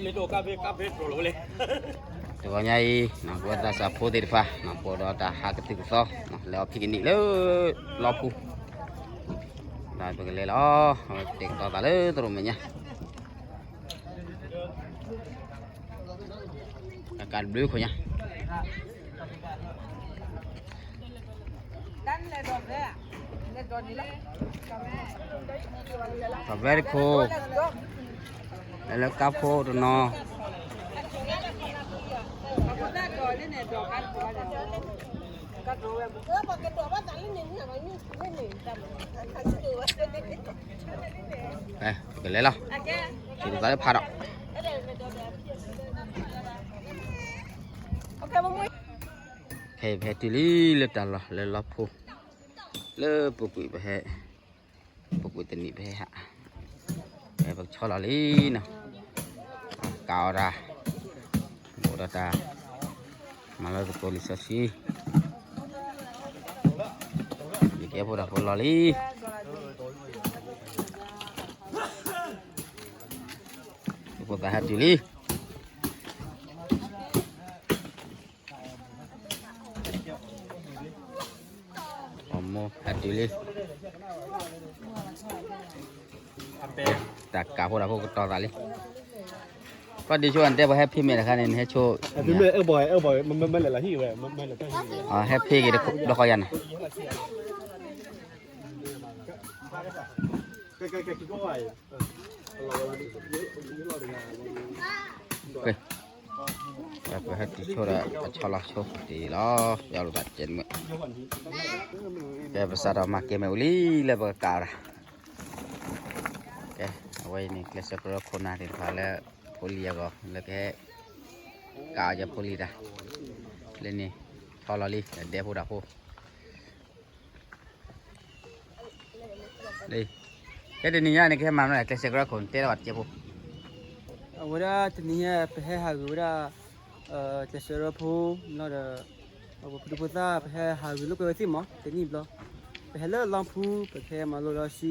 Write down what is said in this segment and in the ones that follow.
လ့ဒိၣ်ကါဖဲကါဖဲတြီၤလီၤဝဲလဲၣ်. တဂီၤညါအံၤ ပဝဲသးစၢ်ဖိသ့ၣ်တဖၣ် ပှဲၤဒီးတၢ်ဟးကသုၣ်ကသီ လၢအီၣ်ဖံးကနံၣ်လၢလီဖူ, ဒီးပကလဲၤလီၤ တဲာ်ကတီၤသးလၢသရိာ်မဲာ်ညါ ကးတဘျုးခိၣ်ညါ ထီၣ်ဖဲတခိၣ် လၢကါဖိတနီၤ ပကလဲၤလီၤ ကသးလၢဖးဒီး ခဲအံၤပဟဲတုၤလံလၢတၢ်လီၢ်လၢလီဖူ လၢပူၤကွံာ်ပဟဲ ပူၤကွံာ်တနံၤပဟဲဟး ပကဆီလီၤလံနီၤ ကးအီၣ်တၢ် ဘိးဒီးတၢ် မၤလၢသကိးလံာ်စီဆှံ ယကဲဖိတၢ်ဖိလီၤလံ ဖိသၣ်ဟဲတုၤလံ အမိၢ်ဟဲတုၤလံ တၢ်ကးဖိတၢ်ဖိကတီၤသးလံ ပှၤဒုးဆိအတဲပှၤဟဲဖ့မဲာ်တခါန့ၣ် နဟဲဆိ ဟဲဖ့က့ၤတဘျီဃီယၤန့ၣ် ပဟဲတုၤဆိဒီး ပဆီလီၤဆိတ့ၢ်လီၤ ယီၤလိာ်သးကဲးမုာ် ကဲပစးထီၣ်မၤကဲမဲာ်အိၣ်လံလၢပကကးအီၤတၢ် ကဲ အဝဲအံၤန့ၣ် ကျဲးစၢးကရၢခိၣ်နၢ်သ့ၣ်တဖၣ်လၢ ဖိလံၤအဂီၢ် လၢကဟဲ ကးအီၤယဖိလံၤတၢ် လၢန့ၣ် ဆီလီၤလံ ဒဲဖိတၢ်ဖိ လံ ကဲတနံၤညါန့ၣ် ကဟဲမၤမနုၤလဲၣ် ကျဲးစၢးကရၢခိၣ် တဲလီၤဘၣ်တကဲဖိ အဝဲဒၣ်တနံၤညါ ပဟဲဟးဂူာ်ဝဲဒၣ် ကျဲးစၢးကရၢဖိလီၤဒီး ပဖိဒံဖိသၣ် ပဟဲဟးဂူာ်လိာ်ကွဲဝဲသ့ၣ်မး တနံၣ်ဘျီ ပဟဲလၢလီဖူ ပကဟဲမၤလိလီဆှံ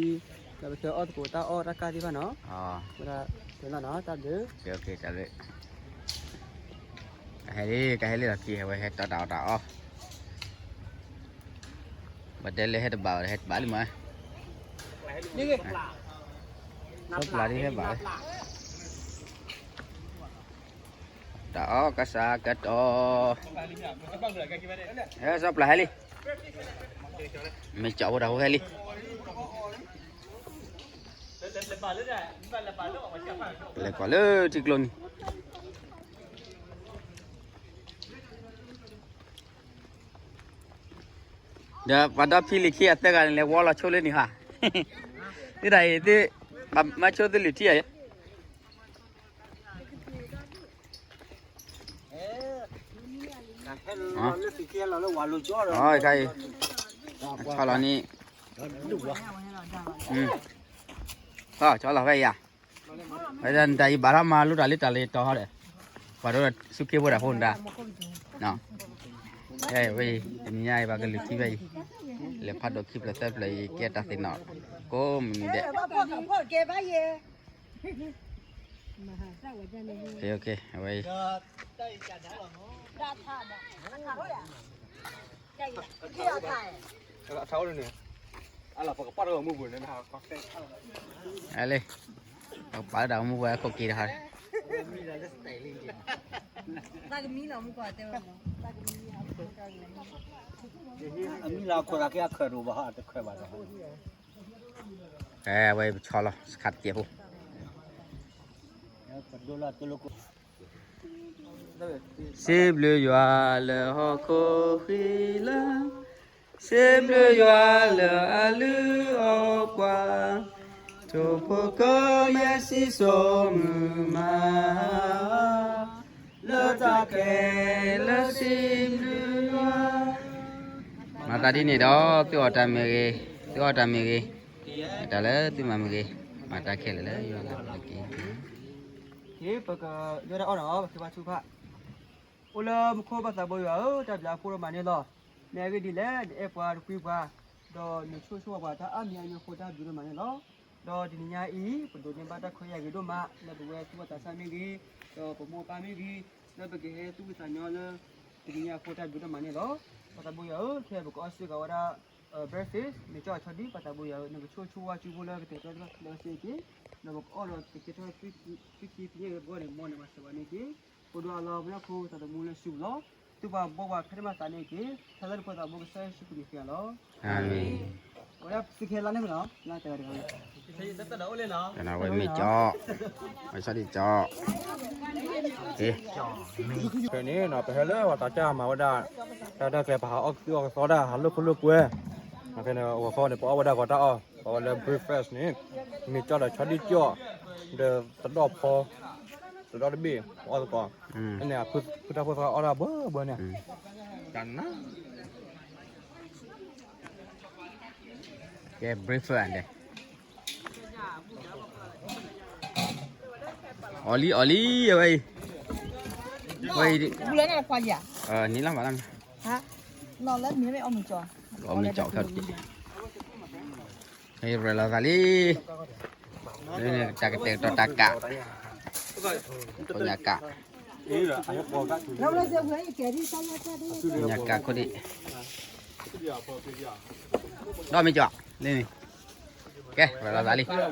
ဒီးပကဟဲအီၣ်သကိးတၢ်အီၣ်တၢ်ကၢ်သ့ၣ်တဖၣ်နီၤ ဝဲဒၣ်တဲလီၤနီၤ တၢ်ဘျုး ကဟဲလံ ကဟဲလံလီၤခံ ဟဲဝဲဟဲတီတၢ်အီၣ်တၢ်အီ ဘၣ်တဲလၢဟဲတဘၣ်ဘၣ် ဟဲတဘၣ်လံမး စီၤပျၢ်ဒ်ဟဲဘၣ်ဝဲ တၢ်အီၣ်ကစၢ်ကတီၤ ဟဲစီၤပျၢ်ဟဲလံ မ့ၢ်ကၠီဖိတၢ်ဖိဟဲလံ လဲၤကွၢ်လၢထံကျိနံၤ ဒီးပှၤဒီဖံလံၤခံအသၢဂၤန့ၣ် လဲၤဝီလီၤဆိလၢနံၤဟါ သုတၢ်အံၤသု ပှၤမၤဆိသုလုၢ်ထံအံၤ ခါအံၤ ဆီလီၤန့ၣ် ဆီလီၤဖဲအံၤဧါ ဝဲဒၣ်နတၢ်အံၤဘၣ်ထီၣ်မၤလိတၢ်လၢတၢ်လၢတီၤဟီဒီး ပှၤဒိၣ်ဆူက့ဖိတၢ်ဖိနတၢ် ဝဲအံၤ တနံၤညါအံၤပှၤကလုၢ်ထံဖဲအံၤ လဲၤဖးဒိၣ်ခံဖျၢၣ်သၢဖျၢၣ်အံၤ ကဲတၢ်သ့ၣ်နီၣ် ကိးမုၢ်နံၤဒဲး အဝဲအံၤ အလံ ပကပာ်လၢတၢ်မူပူၤ အခိၣ်က့ၤတဟါန့ၣ် အမံၤလၢခိၣ်သးက့အခၢၣ်တအိၣ်ဘၣ် တခၢၣ်ဘၣ်ဒီး အဝဲပဆီလီၤ စခါတကဲဖိ စံးဘျုးယွၤလၢဟီၣ်ခိၣ်ဃံလၤ စံးဘျုးယွၤလၢအလုၢ်အီၣ်ပှၤ ထိၣ်ဖိကီၢ်မဲာ်စံၣ်စိၤမုာ်မး လၢတၢ်ခဲလၢာ်စံးဘျုးယွၤ မၤသးဒ်န့ၣ်ဒီး သုအီၣ်တၢ်မ့ၢ်ဂ့ၤ, သုအီၣ်တၢ်မ့ၢ်ဂ့ၤ, တၢ်လၢသုမၤမ့ၢ်ဂ့ၤ, မၤတၢ်ခဲလၢာ်လၢယွၤလၢပကက့ၤ ပကယွၤတၢ်အီၣ်နီၤ ပဃ့ဘါထုကဖၣ်, အိၣ်လၢမူခိၣ်ဘၣ်သးဘိယွၤဧၢ, တၢ်ဘျုးအဖှိၣ်ဒိၣ်မးန့ၣ်လီၤ. မ့ၢ်အဂ့ၢ်ဒ်လဲၣ်, နအဲၣ်ပှၤနကွံပှၤ, ဒီးနဆိၣ်ဂ့ၤဆိၣ်ဝါပှၤ တၢ်အါမံၤအါမံၤအဃိ တၢ်ဘျုးဒိၣ်မးန့ၣ်လီၤ. ဒီးတနံၤညါအံၤ ပဒိးန့ၢ်ဘၣ်တၢ်ခွဲးယာ်ဂ့ၤဒိၣ်မး လၢပဝဲသူၣ်ဘီၣ်သးစၢ်မ့ၢ်ဂ့ၤ, ဒီးပမိၢ်ပၢ်မ့ၢ်ဂ့ၤ, လၢပကဟဲသူၣ်ဖှံသးညီလၢ တနံၤညါအဃိတၢ်ဘျုးဒိၣ်မးန့ၣ်လီၤ. ပှၤသးဘိယွၤဧၢ, ခဲအံၤပကအီၣ်စ့ၢ်ကီးဝဲဒၣ် breakfast မ့ၤကၠီၣ်ဆီဒံၣ်, ပှၤသးဘိယွၤဧၢ, နကဆိၣ်ဂ့ၤဆိၣ်ဝါစုဖိလၢကတဲာ်ကတီၤသ့ၣ်တဖၣ်လၢအစ့ၢ်ကီး, ဒီးပကအီၣ်ဒီးကကဲထီၣ်သွံၣ်ခံဖံညၣ်ဂ့ၤဘီန့ၣ် မ်နမၤစၢၤပှၤန့ၣ်တက့ၢ်. ပဒိၣ်အလီၤ ပှၤခိၣ်သးသမူလၢစုပူၤလီၤ. သူၣ်ပှၤဘီၣ်ပှၤဖဲတမၤသးန့ၣ်တက့ၢ်. ဆၢလၢနဖိသးဘိကစၢ်ယ့ၣ်ၡူးခရံာ်န့ၣ်ဃ့လီၤ. အၤမ့ၣ်. ဝဲဒၣ်စံးခဲလၢာ်န့ၣ်မ့ၢ်နီၤ, လၢတဂၤတဂၤ ဝဲမ့ၢ်ကၠီ, ဝဲဆီဒံၣ်ကၠီ, ဖဲန့ၣ်နီၤ ပဟဲလၢပှၤသးစၢ်မၤဝဲဒၣ် တၢ်တၢ်ကျဲၤပဟးအီၣ်ကသံၣ်အီၣ်ကသီတၢ် ဟးလိာ်ခိၣ်လိာ်ကွဲ, ဖဲန့ၣ် ဂီၤခီန့ၣ် ပအီၣ်ဝဲဒၣ်ဂီၤတၢ်အီၣ်, ပအီၣ်ဝဲလၢ breakfast န့ၣ် မ့ၤကၠီၣ်ဒီးဆီဒံၣ်ကၠီၣ်, ဒီးသဒီၣ်ဖီ, သဒီၣ်တဘ့ၣ် ပအီၣ်သကိး, ဖဲန့ၣ် ဖုတၢ်ဖိသၣ်အီၣ်တၢ်ဘၢဘၢန့ၣ်, တၢ်နါ ကဲ breakfast န့ၣ် အီၣ်လံ အီၣ်လံ အဝဲအံၤ, အဝဲအံၤ, နံၤလီၤဘၣ်လီၤ, အီၣ်မ့ၤကၠီၣ်ခဲတက့ၢ်, ဟဲရၤလီၤသးလံ, တၢ်ကတဲာ်ကတီၤတၢ်ကး, ညၣ်ကး, ညၣ်ကးခိၣ်ဒံး, ဒီးမ့ၤကၠီၣ်, န့ၣ်, ကဲ ရၤလီၤသးလံ.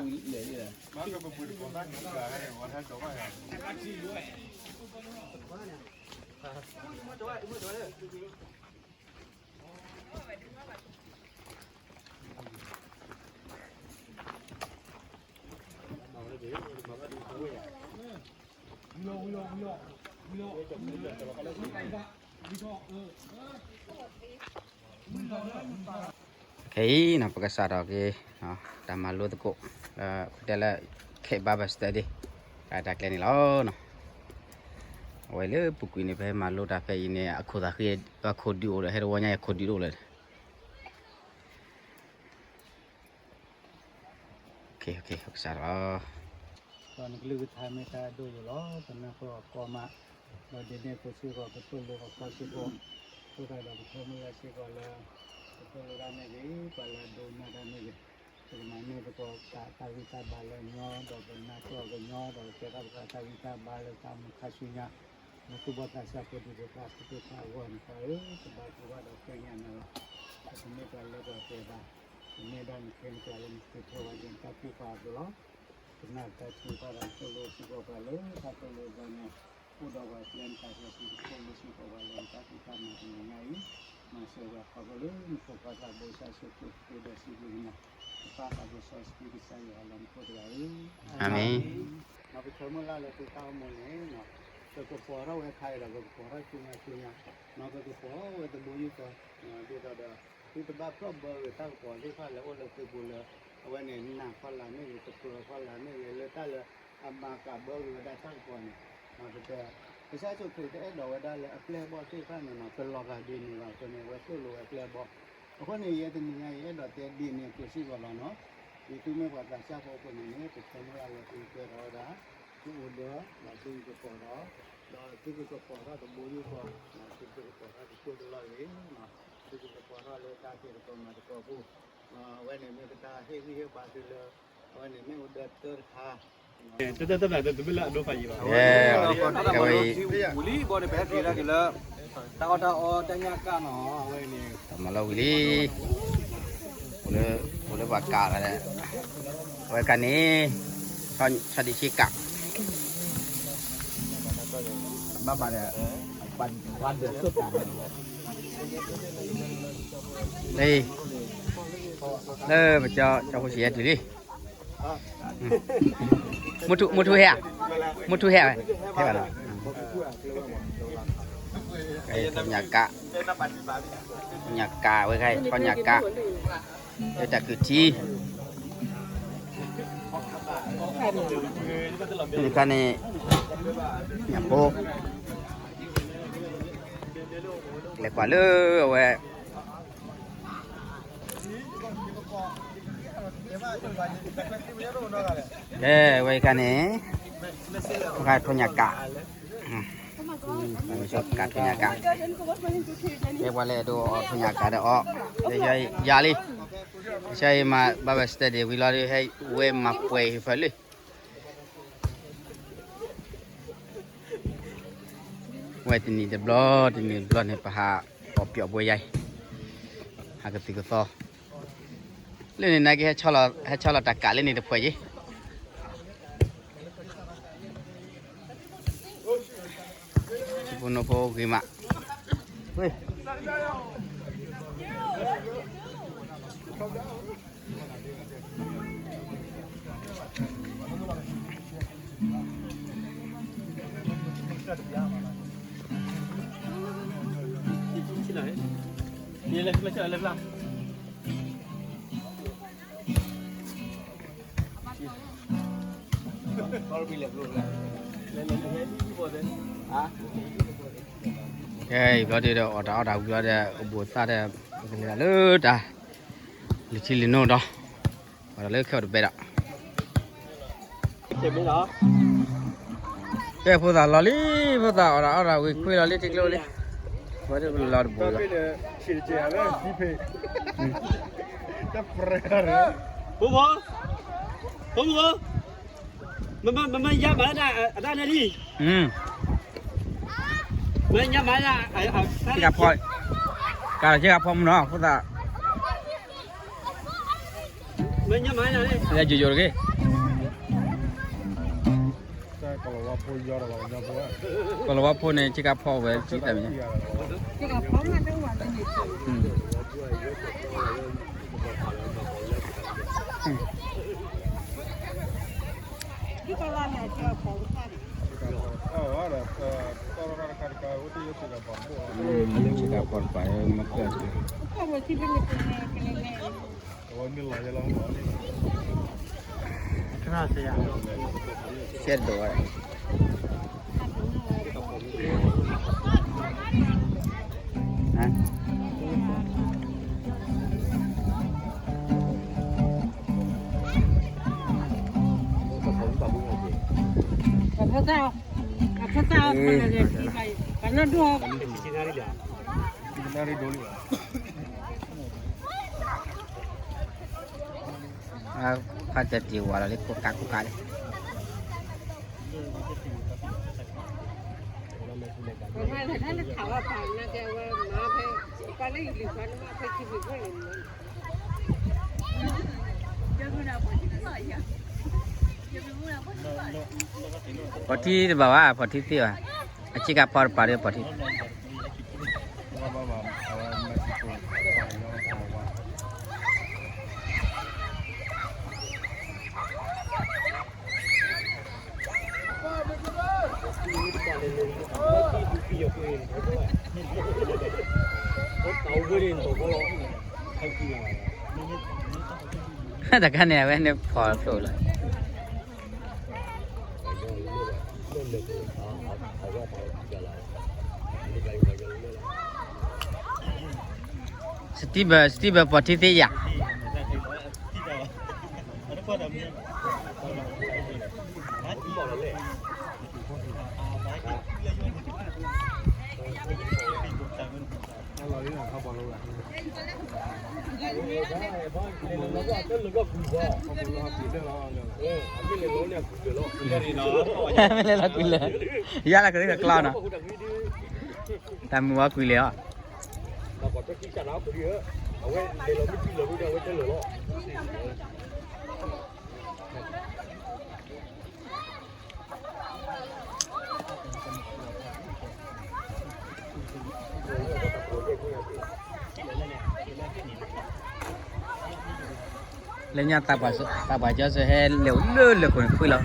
ခဲအံၤနီၤ ပကစးထီၣ်က့ၤ တၢ်မၤလိသကိး လၢပတဲလၢ Cape Bible Study တၢ်တၢ်ကျဲန့ၣ်လီၤ. အဝဲလၢပူၤကွံာ်န့ၣ် ပဟဲမၤလိတၢ်ဖဲအံၤန့ၣ် အခိၣ်သးဃံ အခိၣ်ဒုးအိၣ်ဒီး ဟဲတဝီညါ အခိၣ်ဒုးတအိၣ်လၢၤ ကစၢ်လီၤ. ဒီးနကလုၢ်ကထါမ့ၢ်တၢ်ဒိၣ်ယိာ်လီၤ. ပနၢ်ပၢၢ်အီၤကီမး, ဒီးဒ်န့ၣ်အသိးစ့ၢ်ကီး ပသိၣ်လိအီၤကီစ့ၢ်ကီး, အဃိသတးဒီးပဆၢမုၢ်လၢ်စ့ၢ်ကီးလၢ ပသိၣ်လိတၢ်မ့ၢ်ဂ့ၤ, ပှၤလၢအဒိကနၣ်တၢ်မ့ၢ်ဂ့ၤ, ပကမၤန့ၢ်သကိးတၢ်ဂံၢ်တၢ်ဘါလၢအညီ, ဒီးပနၢ်ပၢၢ်အီၤကညီ, ဒီးကဲထီၣ်ပသးတၢ်ဂံၢ်တၢ်ဘါလၢတၢ်အိၣ်မူခါဆူညါ, လၢသူၣ်ဘီၣ်သးစၢ်ဖိဒံဖိသၣ်သ့ၣ်တဖၣ်အဂီၢ်န့ၣ် ပၢ်ဧၢ, ပဘါထုကဖၣ်ဒီးဃ့ကညးနၤလီၤ. ပမ့ၢ်ပှၤလၢပှဲၤပှဲၤဘၣ်, ပမ့ၢ်ဒၣ်နခ့နပှၤလၢနဃုထၢပှၤဒ်နတၢ်ကူၣ်ပာ်အသိးလီၤ. ပနာ်တၢ်ထုကဖၣ်ဒီးသိၣ်လိစ့ၢ်ကီးပှၤလၢတၢ်သိၣ်လိအဂီၢ်န့ၣ်, အိၣ်ဒီးပှၤကျဲနတၢ်စီဆှံကသိၣ်လိစ့ၢ်ကီးပှၤလၢနတၢ်ဖံးတၢ်မၤတနံၤညါအံၤ, မၤစၢၤပှၤခီဖျိလၢနဖိခွါသးဘိကစၢ်ယ့ၣ်ၡူးခရံာ်အဃိဒီးစံးဘျုးနၤ, ပပၢ်သးဘိစီဆှံကစၢ်ယွၤလၢမူခိၣ်တဂၤဧၢ, အၤမ့ၣ်. နီၢ်ပဆၢမုၢ်လၢ်လၢသုတၢ်အိၣ်မူန့ၣ်, ပကပီၤထီၣ်ဝဲခါအံၤဒီး ပကပီၤထီၣ်ဆူညါဆူညါ, နီၢ်ပကပီၤဝဲတဘိယူၢ်ဃီ, ဒ်သိးဒီး သုတဘၣ်ပျီၢ်ဘၢဂ့ၤတၢ်ကပီၤသ့ၣ်တဖၣ်လၢအိၣ်လၢသုပူၤလၢ အဝဲန့ၣ် နးခီလာ်မ့ၢ်ဂ့ၤ, တပၢၤခီလာ်မ့ၢ်ဂ့ၤ, လၢတၢ်လၢအမၤကးဘၢဂ့ၤဝဲဒၣ်တၢ်ကပီၤန့ၣ်, ကစၢ်ယ့ၣ်ၡူးခရံာ်တအဲၣ်ဒိးဝဲဒၣ်လၢအပျဲၢ်အဘီၣ်သ့ၣ်တဖၣ်န့ၣ်နီၤ, ကလီၤဂာ်ဒ်န့ၣ်လီၤ. အဃိန့ၣ် အဝဲသိၣ်လိဝဲအပျဲၢ်အဘီၣ်. အဃိန့ၣ် ယဲတနံၤညါအံၤ ယအဲၣ်ဒိးတဲဒ်န့ၣ်အသိးစ့ၢ်ကီးလီၤနီၤ. ဒ်သုမ့ၢ်ပှၤသးစၢ်ဖိအဃိန့ၣ်န့ၣ် ပဆၢမုၢ်လၢ်လၢသုကပၢၤထီၣ်ဝဲဒၣ် သုအိၣ်ဒၢ, ဒီးသုကကပီၤထီၣ်, ဒီးသုကကပီၤထီၣ်တဘိယူၢ်ဃီ, သုကကပီၤထီၣ်တစိၢ်တလီၢ်ဂ့ၤ, သုကကပီၤထီၣ်လၢတၢ်ဖံးသကိးမၤသကိးအပူၤ, အဝဲန့ၣ်မ့ၢ်ပတၢ်ဟ့ၣ်ဂံၢ်ဟ့ၣ်ဘါသုလၢ အဝဲန့ၣ်မ့ၢ်အိၣ်ဒၢတၢတခါ တၢတၢတၢတၢတဘ့ၣ်လၢအဒိဖးယံၤဘၣ်. ဝဲအံၤ ပဟဲက့ၤဒၣ်က့ၤလၢ တၢ်အီၣ်တၢ်အီတၢ်ညၣ်ကၣ်နီၤ, အဝဲန့ၣ် တၢ်မၤလီၤဝံၤလံ, အိၣ်လၢ အိၣ်လၢပှၤကးလီၤ, အဝဲကန့ၣ် ဆီဒံၣ်ဆ့ကး ဘၣ်ဘၣ်ဒီး ပှၤဒၢးခိၣ်ကး လၢပကၠီ ကၠီဖိဆံးဟဲတုၤလံ, မုၢ်ထူဟဲဧါ, မုၢ်ထူဟဲဝဲ, ဟဲဘၣ်လီၤ, ညၣ်ကး, ညၣ်ကးဝဲခါ, ညၣ်ကး, ဝဲတၢ်ကုၢ်ထံ တခါန့ၣ် ညၣ်ဖိ လဲၤကွၢ်လၢအဝဲ ကဲ ဝဲခါန့ၣ် ခါထိၣ်ညၣ်ကး, ကးထိၣ်ညၣ်ကး, ကဲ ပှၤလဲၤဒိးအီၣ်ထိၣ်ညၣ်ကးဒီးအီၣ်, ယၤလံ. ကစၢ်အံၤမၤ Bible study ဝံၤလီၤဒီး ဟဲဝဲမၤပှဲၤဟံၣ်ဖၢလၢ ဝဲတနံၤတဘျီ တနံၤတဘျီန့ၣ် ပဟးပိာ်ပျီၣ်ဘှဲယါအံၤ ဟးကသုၣ်ကသီ လၢန့ၣ်နာ်က့ ဟဲဆီလီၤတၢ်ကးလၢန့ၣ်တဖှဲးယ့ၣ် ထံဖိနီၢ်ဖိဂ့ၤမး ကဲ ဘျီဒုဒီး အီၣ်တၢ်အီၣ်တၢ်ဝံၤလီၤဒီး အဘူးအသးဒီး ပကလဲၤတၢ်လၢတၢ် လံၤထံလံၤနိဒီး ပှၤဒီးလၢခဲအံၤတဘဲဒီး ကဲ ဖိသၣ်လီၤလံ ဖိသၣ်အီၣ်တၢ်အီၣ်တၢ်ဝံၤ ကွ့လီၤလံထံကျိလံ ဘျီဒုလီၤတဘူးလီၤ ဖိဖိ ဖိဖိ မ့ၢ် မ့ၢ် မ့ၢ်ယါမၤလၢအတၢ်န့ၣ်လံ မ့ၢ်ညါမၤလၢ ကဲ ကဖီမုၢ်နီၤ ဖိသၣ် မ့ၢ်ညါမၤလၢ ယိယိတဂ့ၤ ကလီၤဝါဖိန့ၣ် ဆ့ကၤဖီဝဲထံတၢ်မ့ၢ်ညါ ဆ့ကၤဖီတပၤ မ့ၢ်ကဲ ဆဲးဒိးဝဲ အဖိသၣ် အဖိသၣ် ပနၢ်ဒိၣ် ဖးတၢ်တံၢ်ဝၤလီၤလၢကိးကးကိးကးလံ ဖီၣ်ထံတဘၣ်ဘၣ် ဖီၣ်ထံသ့ဘၣ် အဆ့ကၤဖီတပၤဒီးဖီၣ်ထံ တခါန့ၣ် အဝဲန့ၣ်ဖီၣ်ဖျိလီၤ Steven Steven ဖီၣ်ထံသ့ယၤ မ့ၢ်လဲၤလီၤကွံာ်လၢာ် ယါလၢကရၢကကျါနီၤ တၢ်မုၢ်ဝါကွံာ်လဲာ်အီၤ လၢညါသးပှၢ်ကၠီစၢဟဲလဲၤအိၣ်လၢလၢၢ်ခိၣ်န့ၣ်ဖှံလီၤ ဒ်လဲ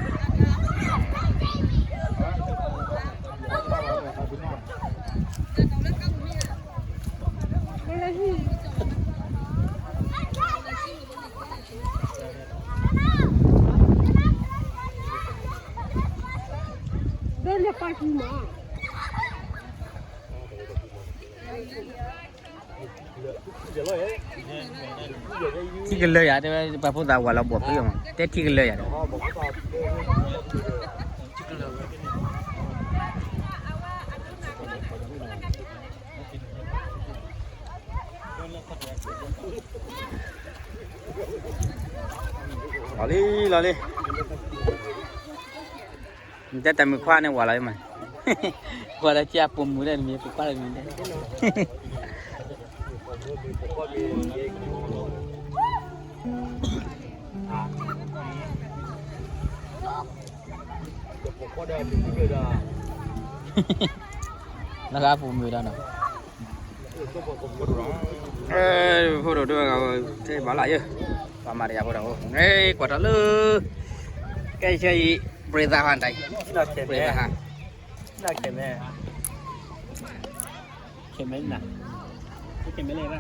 ၣ်ပာ်ကူမး ထံကလၢာ်ယၤ တဲဝဲ ပှၤဖိသၣ်ဝၤလီၤဘီၣ်ဖုးမး တဲထံကလၢာ်ယၤဒီး ထံကလၢာ်ဝဲ လီၤလံ လီၤလံ, နတဲတၢ်မုၣ်ခွါန့ၣ်ဝၤလီၤမး, ဝၤဒီးကဲအပိာ်မုၣ်ဒၣ်တမံၤ ပိာ်ခွါတမံၤဒၣ်, လၢအပိာ်မုၣ်ဒီးနီၤ, ဖိဒိၣ်ဒိၣ်ဂၤ တဲဘၣ်လၢယဲ, ပှၤမၤတယၤဖိဒီး, ကွၢ်တၢ်လၢ, ကဲဆၢအံၤ, ပြိသဟါတၢ်အံၤ, ပြိသဟါ, ခဲမဲနၤ, ခဲမဲလဲၣ်,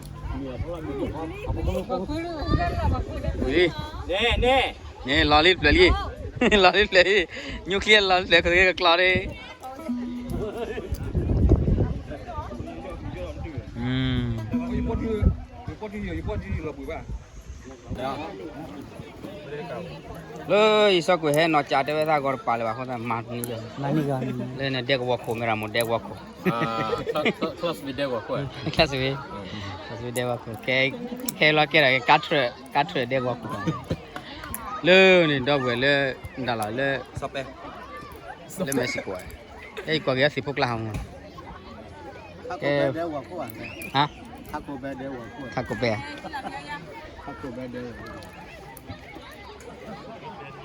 န့ၣ် လီၤလံတဖျၢၣ်လံ, လီၤလံတဖျၢၣ်လံ, ညူချံလီၤလံတဖျၢၣ် ကကျီၤန့ၣ်, လၢယစီၤကွံာ်ဟဲနီၢ်ကၠးတဲဝဲသးဂီၤတပာ်လၢၤဘၣ်အဃိသတးမၤန့ၢ်ယၤ, လၢန့ၣ်ဒဲကဝီၤခိၣ် မ့ၢ်ရၤမိၣ်ဒဲကဝီၤခိၣ်, ချၢၣ်စဝ့ၤ, ချၢၣ်စဝ့ၤဒဲကဝီၤခိၣ်, ခဲလီၤကဲဒၣ် ကါထြၢၣ်ဒဲကဝီၤခိၣ်, လၢန့ၣ်ဒီပုၢ်ဝဲၢ်လၢ ဒၣ်လီၤလၢ လၢ Mexico, အဲ ယကွၢ်က့ၤအသ့ၣ်ဖိကျါဟီမး, ကဲ, ဟါ, Taco Bell,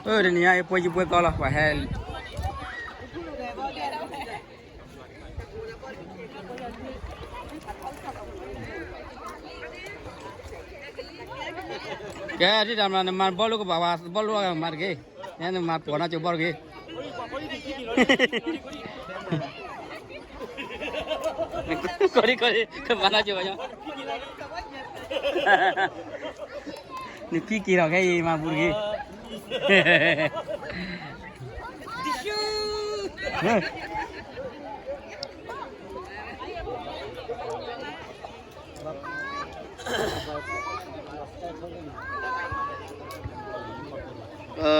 တနံၤညါအံၤ ပွဲကြီးပွဲကောင်းလီၤ ပှၤဟဲ ကဲ ဒ်တၢ်မနုၤ နမၤဘီလိကဘၣ်ဝဲ ဘီလိမၤတဂ့ၤ, နမၤပိာ်နီၢ်ကၠိဘီတဂ့ၤ, ကီဒံကီဒံ ကမၤနီၢ်ကၠိဘီညီ, နခံက့ၤထီၣ်ခဲအံၤ မၤပူၤတဂ့ၤ.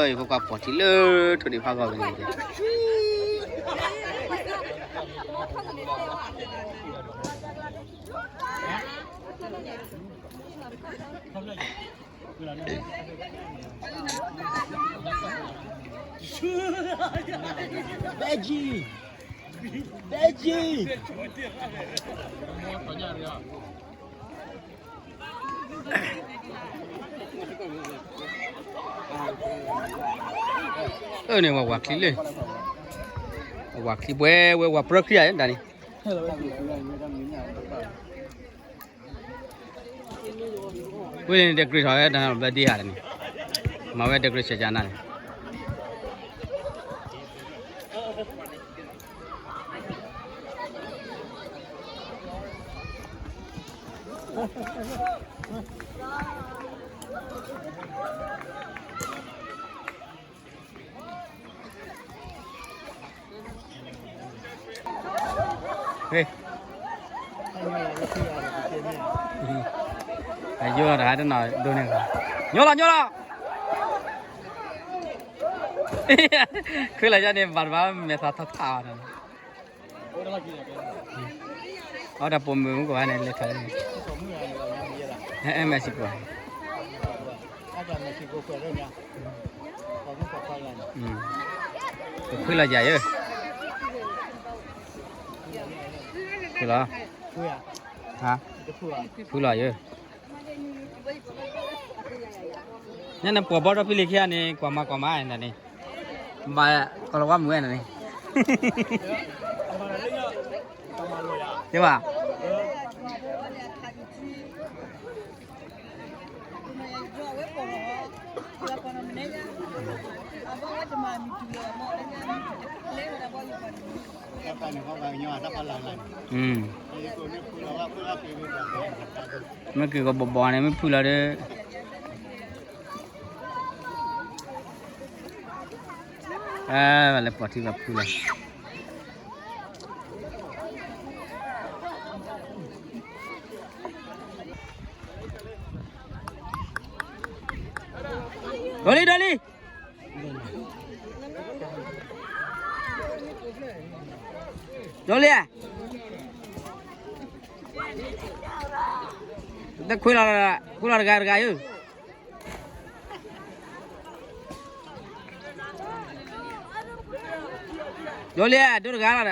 ယဖိခွါပိာ်ထံလၢထိၣ်ဒံးဖးဂီၢ်က့ၤန့ၣ်, ဘဲကံ, ဘဲကံ. အၢၣ်န့ၣ် ဝဲဝၤချံလၢ, ဝဲဝၤချံပှဲၤဝဲ ဝဲပြၢခရံာ်ဧါဒၣ်န့ၣ်. ဝဲန့ၣ် decorate ထီၣ်ဝဲတၢ်ဘျၢဒ့ဧါန့ၣ်, မၤဝဲ decorate ဆဲးကၠၢ်နၤန့ၣ်. အယိလီၤတဟါတနီၤဒိန့ၣ်, ညိလီၤ ညိလီၤ, ခုလီၤယၤန့ၣ် ဘၣ်တဘၣ်မဲာ်သးထီထီအီၤန့ၣ်, အီတၢ်ပိာ်မုၣ်မူကဘၣ်န့ၣ် လဲၤထီၣ်န့ၣ်, အဲ Mexico, ကဖုလီၤယၤယၢ, ဖုလီၤ, ဖုလီၤယၢ. ညါနပိာ်ဘီထီၣ်ဖံလံၤခံဂၤန့ၣ် ကွၢ်မၤကွၢ်မၤနၤန့ၣ်, ဘၣ်ကီၤလၤဝါမုၣ်ဝဲနၤန့ၣ်, သ့ဘၣ်. မ့ၢ်က့ၤကဘီဘီန့ၣ် မ့ၢ်ဖုလီၤဒီး လဲၤပိာ်ထံဘၣ်ဖုလီၤ. ဒီးလံ ဒီးလံ ဒီးလံဧါ, တခွံလီၤ, ခွံလီၤတဂၤတဂၤဧၢ. ဒိလံဧါ, ဒိတဂၤလီၤဒီ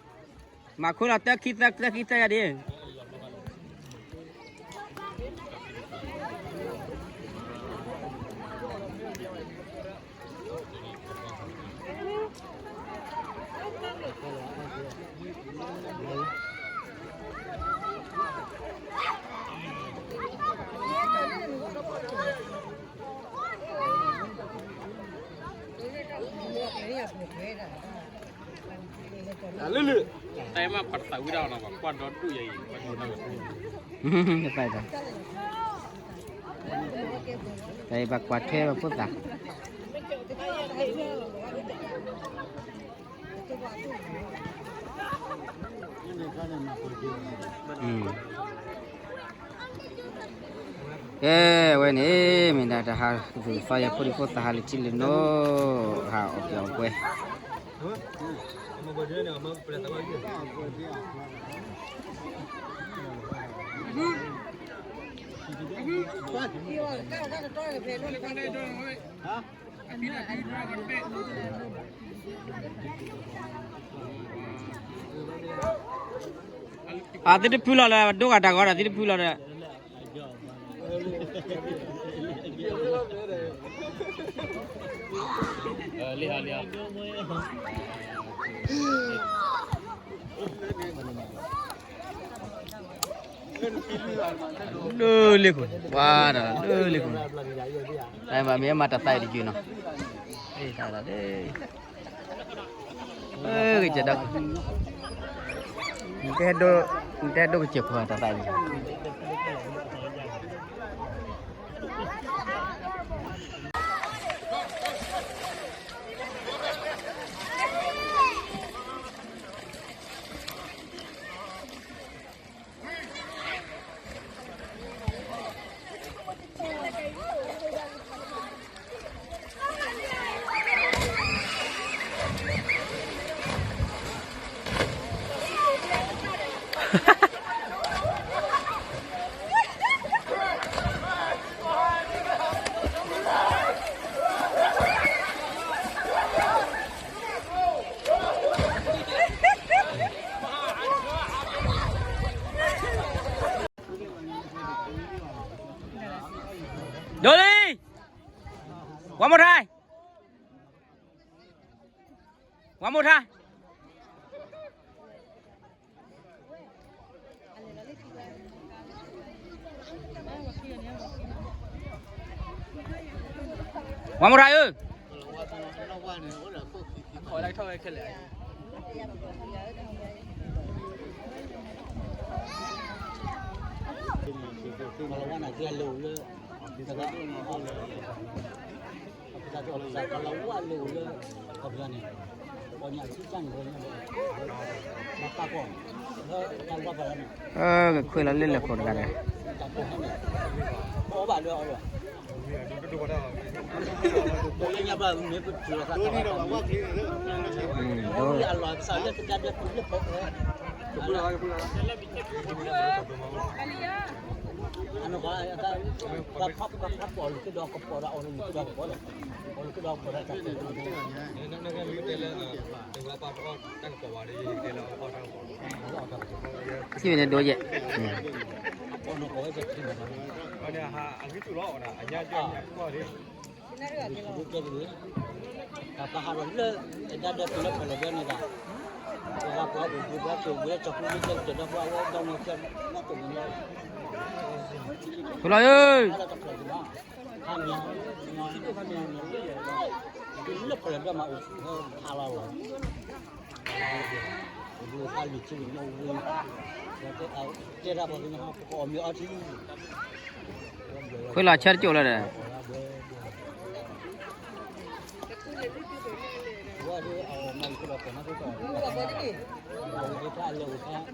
း, မၤခိလီၤ သၢခံသၢ သၢခံသၢယၤဒ် လၢလၢ, တၢ်အဲၣ်မးပှၤတသးဝံၣ်ဒၣ်အီၤနီၤ, ပှၤကွၢ်ဒီဒူၣ်ယၤအံၤ, ပှၤဒိၣ်နီၤ, တၢ်အဲၣ်, တၢ်အဲၣ်ပှၤကွၢ်ထွဲပှၤဖိသၣ် ကဲ, အဝဲန့ၣ် မ့ၢ်ဒၣ်တၢ်ဟးကသူၣ်ကသီယဖိဒံဖိသၣ် ဟးလၢထံလၢနိ, ဟးအီၣ်ပျီၣ်အီၣ်ပှဲၤ, အသုတဖုလီၤလၢ ဒိဂၤတၢ်ဂီၤဒီး သုတဖုလီၤဒီး လၢလ့ခိၣ်န့ၣ် ပှၤဒီးလၢလ့ခိၣ်န့ၣ်, တၢ်မၤမ့ၢ်မၤတၢ်သးအံၤတယုာ်နီၤ, တၢ်ဒီး, ကစၢၢ်ဒီး, နတဟဲဒိ, နတဟဲဒိကစၢၢ်ဖိတၢ်သးအံၤတယုာ် ဒိလံ, one more time, one more time. ဝါမိၢ်ထါဧၢ, ကခွဲးလီၤလၢလဲၤခိၣ်တဂၤဒီး, ထံၣ်ဝဲန့ၣ်ဒိယဲၢ်, ဖုလီၤ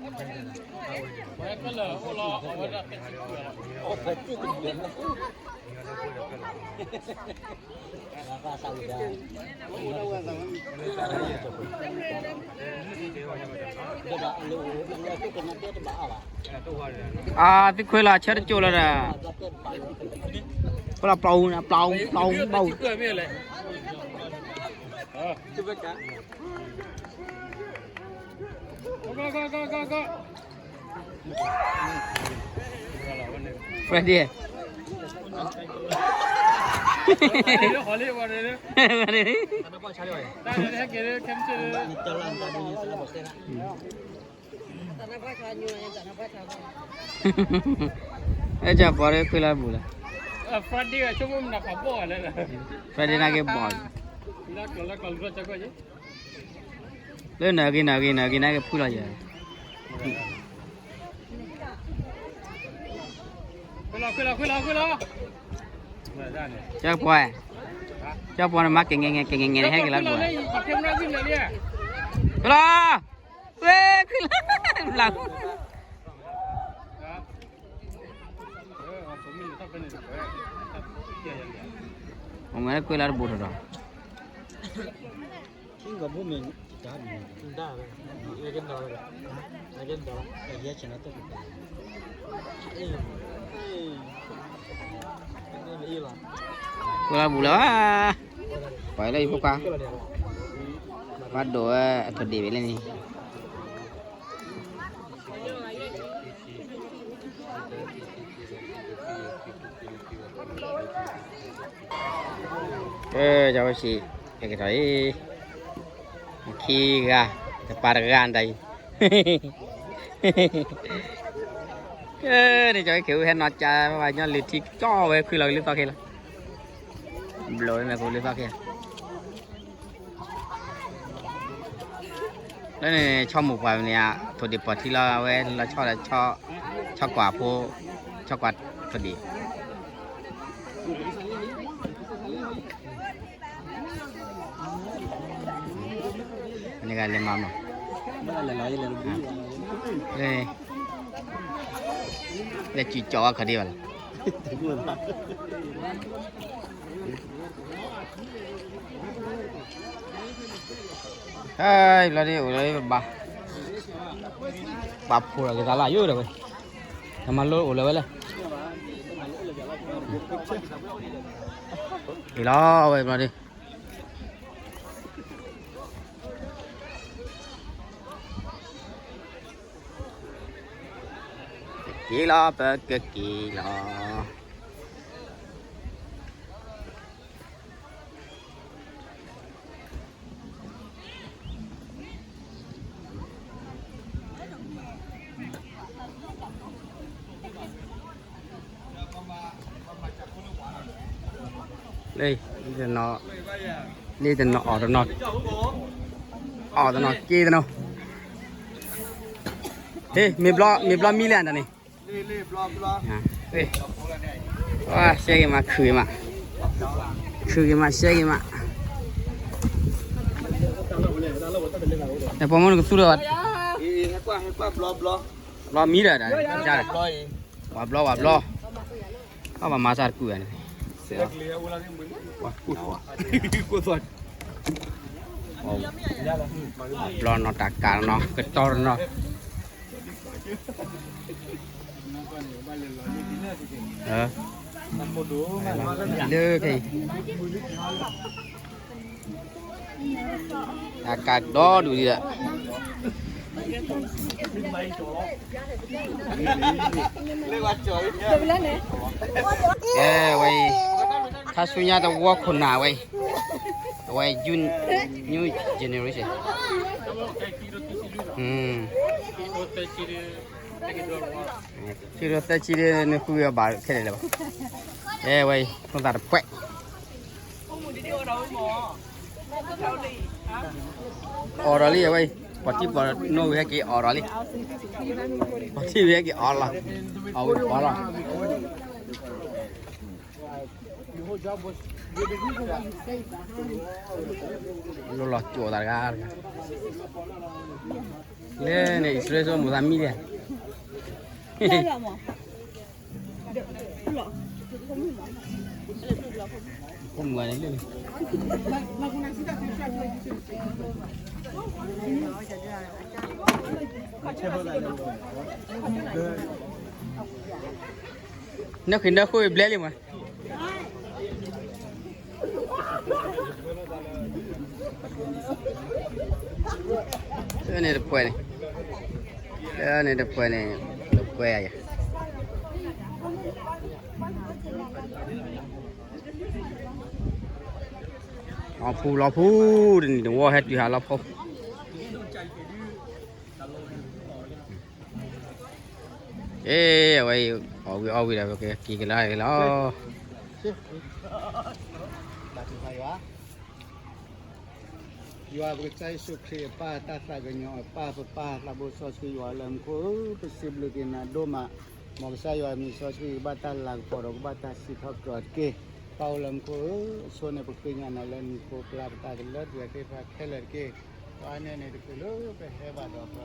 ဧၢ, ခွဲးလီၤဆၢတကၠိၣ်လီၤဒီး, အသုခွဲးလီၤဆၢတကၠိၣ်လီၤဒီး, ခွဲးလီၤပျီ, ပျီ, ပျီဘၣ် Friday. Friday ကခွံလၢ်ဘူးလီၤ. Friday နာ်က့ၤဘီၣ်, လၢနဂ့ၤနဂ့ၤနဂ့ၤ နာ်က့ၤဖုလီၤယဲ. ကၠီပှၤ, ကၠီပှၤန့ၣ်မၤကဲၤငဲၤငဲၤ ကဲၤငဲၤငဲၤန့ၣ် ဟဲက့ၤလၢပှၤ, လီၤ, ဝဲ, ခွံလၢ်, လီၤ, အဝဲကွ့လၢ်တဘူးထီၣ်ဒီး ကွ့လၢ်ဘူးလၢၤဘၣ်, ပှၤလၢယဖိခွါ, ဘၣ်ဒိးဝဲအထီၣ်ဒ့ၣ်ဝဲလၢန့ၣ်. ကၠီဝဲဆံး, ကဲကထီၣ်အံၤ, ခံဂၤ, တပၤတဂၤဒၣ်အံၤ, ကဲ, န့ၣ်ကၠီဝဲခဲအူဟဲနီၤကၠါ, ပှၤညီလံၤထံကၠီဝဲခွံလီၤကလံၤသီခ့လီၤ, ဘျီဝဲမဲာ်ကလံၤသီခ့ လၢန့ၣ် ဆီမိၢ်ပှၢ်န့ၣ် ထိၣ်ဒံးပီၢ်ထံလီၤ, အဝဲလီၤဆီဒီး ဆီကွၢ်ဖိ, ဆီကွၢ်ထိၣ်ဒံး, န့ၣ်ဂၤလဲၤမၤမး, လဲၤစံၣ်ကၠီဝဲခီၣ်ဒံးဘၣ်လဲၣ်. ဟဲ, ဘျီဒ်အိၣ်လၢဘၣ်, ပာ်ဖှိၣ်ထီၣ်က့ၤသးလၢယိဒီးဝဲ, တမၤလိအိၣ်လၢၤဝဲလဲၣ်, အံၤလီၤဝဲဘျီဒ် ကက့ၤလီၤ ပကက့ၤလီၤ. လၢ, လၢတနီၤအီၣ်တနီၤ, အီၣ်တနီၤက့ၤတနီၤ, ဟ့ၣ်, မ့ၢ်ဘျီမံလၢအတၢ်န့ၣ်, ရှဲဂ့ၤမး ခုၣ်ဂ့ၤမး, ခုၣ်ဂ့ၤမး ရှဲဂ့ၤမး, ပိာ်မုၣ်နကသူဒီး, ဘျီမံဒီး, ဝၤဘျီ ဝၤဘျီ, ဘၣ်မၤစၢ်တကူၣ်န့ၣ်, ဘျီနီၢ်တၢ်ကၢ်နီၢ် ကတီၢ်နီၢ် လၢခဲအံၤ, တၢ်ကၢ်ဒီဒူၣ်ဒံးဒီး, ကဲဝဲအံၤ, ခါဆူညါတဝီခိၣ်နၢ်ဝဲအံၤ, အဝဲ new generation, ခံဒီးသၢဆံဒီး နဃုအဘၣ်ခဲလၢာ်လၢၤဘၣ်, ကဲဝဲအံၤ ဖိသၣ်တဖှဲး အီၣ်ဒီးလံအဝဲအံၤ, ပှၤထံပှၤနိဝံၤဟဲက့ၤအီၣ်ဒီးလံ, ပှၤထံဝံၤဟဲက့ၤအီၣ်လီၤ, အီၣ်ဝံၤအီၣ်လီၤ, လိၣ်လီၤကၠိၣ်သးတဂၤတဂၤ, လၢန့ၣ် အံၣ်စရ့လးမိၢ်သးမံဒဲး ဖိမုၣ်ဂၤန့ၣ်လၢန့ၣ်, နၢ်ဃ့နၢ်ဃိဘျဲလံမး, န့ၣ်တပှဲၤန့ၣ်, န့ၣ်တပှဲၤန့ၣ်, တပှဲၤယၤ လီၤဖူလီၤဖူ, တနံၤတဝီဟဲတုၤဟးလီၤဖီ, အဝဲအံၤ အီၣ်ဝံၤအီၣ်ဝံၤဒီး ပကက့ၤကဒါက့ၤလီၤ. ယွၤပကစၢ်ယ့ၣ်ၡူးခရံာ်အပၢ် တၢ်သးကညီၤအပၢ် ပပၢ်သးဘိစီဆှံယွၤလၢမူခိၣ်ဧၢ, ပစံးဘျုးက့ၤနၤဒိၣ်မး, မ်ကစၢ်ယွၤမံၤစီဆှံ ကဘၣ်တၢ်လၤကပီၤဒီးကဘၣ်တၢ်စံးထီၣ်ပတြၢၤတက့ၢ်. ပၢ်အိၣ်လၢမူခိၣ်ဧၢ, အဆိန့ၣ် ပဃ့ညါနၤလၢနံၤဖိကျါ ပတၢ်တလၢတဂ့ၤသ့ၣ်တဖၣ်ခဲလၢာ်တက့ၢ်. ပှၤန့ၣ်န့ၣ်တချုးလၢပဟဲဘၣ်ဒီး ပ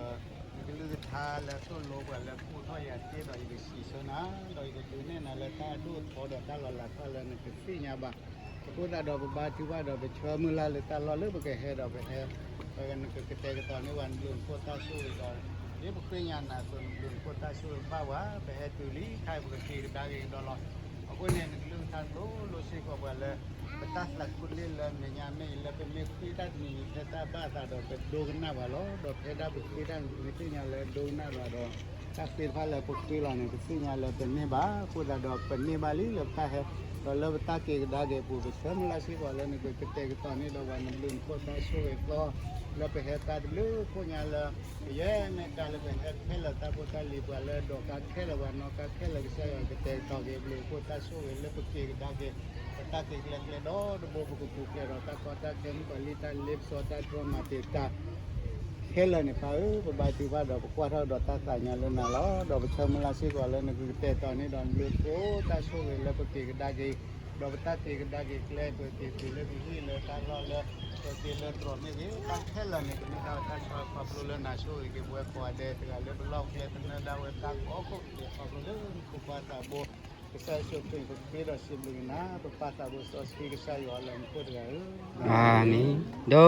ကလုၢ်ကထါလၢသိၣ်လိပှၤလၢကူၣ်ထီၣ်ယၤတက့ၢ်ဒီး ယကစံးဆၢနၤ, ဒီးယကဒုးနဲၣ်နၤလၢတၢ်ဒိၣ်ထီဒီးတၢ်လီၤလးတဖၣ်လၢနကသ့ၣ်ညါဘၣ်. အဃိသတးဒီး ပဘါထုကဖၣ်ဒီးပဆၢမုၢ်လၢ်လၢတၢ်လီၢ်လၢပကဟဲဒီးပဟဲ ပကတဲာ်ကတီၤန့ၢ်ပှၤနဘျုးနဖှိၣ်တၢ်ဆိၣ်ဂ့ၤဒီး ဒ်ပဃ့ညါနၤအသိး နဘျုးနဖှိၣ်တၢ်ဆိၣ်ဂ့ၤဘၣ်ဝဲ ပဟဲတုၤလံခါအံၤ ပကက့ၤကဒါက့ၤကဒီးလီၤ. အဃိန့ၣ် နကလုၢ်ကထါသိၣ်လိစ့ၢ်ကီးပှၤလၢ ပတၢ်သးခူလ့ၣ်လၢမဲာ်ညါမ့ၢ်အံၤ လၢပမ့ၢ်ဃ့တၢ်တမံၤမံၤဖဲတၢ်ဘၣ်အသးဒီး ပဒိကနၣ်ပှၤလီၤ. ဒီးဖဲဒၣ်ပဃ့တၢ်န့ၣ် ပသ့ၣ်ညါလၢဒိကနၣ်ပှၤဒီး တၢ်ဃ့တဖၣ်လၢပဃ့လီၤန့ၣ် ပသ့ၣ်ညါလၢပန့ၢ်ဘၣ်. အဃိသတးဒီး ပန့ၢ်ဘၣ်လံလၢပတၢ်ဟဲ ဒီးလၢပတၢ်က့ၤကဒါက့ၤအပူၤ ပဆၢမုၢ်လၢ်စ့ၢ်ကီးလၢနကကတဲာ်ကတီၤန့ၢ်ဒီးပှၤ နဘျုးနဖှိၣ်တၢ်ဆိၣ်ဂ့ၤသီ လၢပဟဲတၢ်တဘျုးခိၣ်ညါလၢ ပယဲၢ်မဲာ်ကါလၢပဟဲခဲလၢာ် တၢ်ဖိတၢ်လံၤ ပှၤလၢဒိးကါခဲလၢာ် ပှၤနီၣ်ကါခဲလၢာ် ကစၢ်ယွၤကတဲာ်ကတီၤက့ၤ ဘျုးနဖှိၣ်တၢ်ဆိၣ်ဂ့ၤလၢပက့ၤကဒါက့ၤ ပတၢ်က့ၤကျဲကျဲဒီတဘိ ပကပူၤဖျဲးဒီးတၢ်ကီတၢ်ခဲ မုၣ်ကီၤလံၢ်တၢ်လ့ပစီတၢ်တြီမၤတ့ၢ်တၢ် ခဲလၢာ်န့ၣ် ပၢ်ဧၢ, ပဘါထုကဖၣ်ဒီး ပကွၢ်ထီၣ်ဒီးတၢ်သးကညီၤလၢနၤလီၤ. ဒီးပဆၢမုၢ်လၢ်စ့ၢ်ကီးလၢနကကတဲာ်ကတီၤန့ၢ်ဒီး နဘျုးနဖှိၣ်တၢ်ဆိၣ်ဂ့ၤလၢပက့ၤကဒါက့ၤ ဒီးပတၢ်က့ၤကဒါက့ၤကျဲ ပက့ၤတုၤလၢပဟံၣ်လၢတၢ်လီၢ်လၢ ပက့ၤလၢတြီၤမ့ၢ်ဂ့ၤ တၢ်ခဲလၢာ်န့ၣ် ကမ့ၢ်ဒၣ်တၢ်ဆၢခီဖျိလၢနၤဆိၣ်ဂ့ၤက့ၤပဝဲကိးဂၤဒဲး တဂၤလၢပလီၢ်ပကျဲ သနၢၣ်ဒၣ်ဝဲတၢ်ကီခိၣ်က့ၤခီဖျိလၢနဖိခွါသးဘိ ကစၢ်ယ့ၣ်ၡူးခရံာ် ပဃ့ဒီးစံးဘျုးက့ၤနၤ ပပၢ်သးဘိစီဆှံ ကစၢ်ယွၤလၢမူခိၣ်တဂၤဧၢ, အၤမ့ၣ်. ဒိ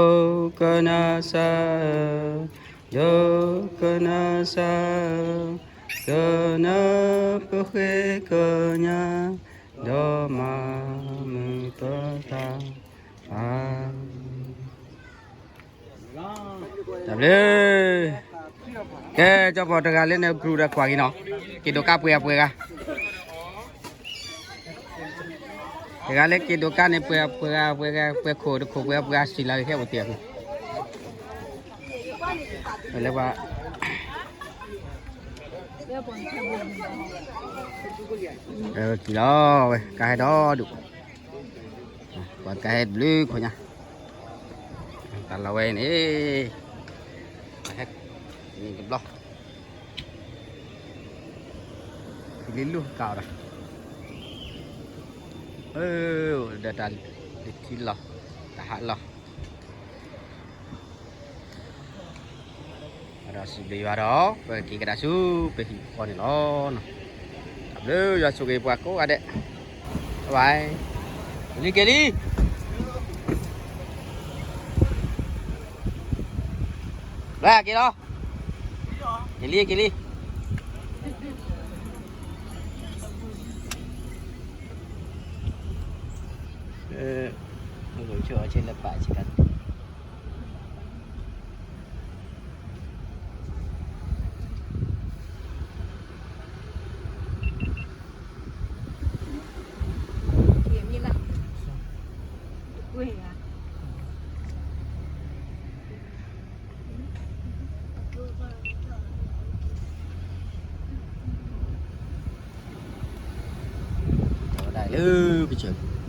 ကနၣ်စၢ်ဧၢ, ဒိကနၣ်စၢ်ဧၢ, ကနၢ်ပဃ့ကညး ဒီးမၤမုာ်ပသး, အၤမ့ၣ်. တၢ်ဘျုး, ကဲ ကၠီဖီတဂၤလၢန့ၣ် ပူၤဒီးကွၢ်က့ၤနီၤ, က့ၤဒိးကါပှဲၤအပှဲၤဂၤ, တဂၤလၢက့ၤဒိးကါန့ၣ် ပှဲၤအပှဲၤဂၤ ပှဲၤဂၤ ပှဲၤခိၣ်တခိၣ် ပှဲၤအပှဲၤဂၤ စံၣ်လီၤက့ၤခဲအိၣ်တ့ၢ်အပူၤ, လၢပှၤ က့ၤလီၤဝဲ ကါဟဲဒီဒူၣ်, ပှၤကါဟဲဘျုးခိၣ်ညါ, တၢ်လီၤဝဲအံၤန့ၣ်, ဟဲ, န့ၣ်တဘျီ, ထံလံလူၢ်ကါအီၤဒီး, ဒီးတၢ်လၢထံလီၤ, တၢ်ဟးလီၤ ဒီးစံးဘျုးယွၤဒီး ပက့ၤကဒါဆူပဟံၣ်ဃီန့ၣ်လီၤ. တၢ်ဘျုးယွၤဆိၣ်ဂ့ၤပှၤကိးဂၤဒဲး, ဘၣ်ဘၣ်, က့ၤလံ က့ၤလံ, ဘၣ်က့ၤလီၤ, က့ၤလံ က့ၤလံ. လၢပစၢၤ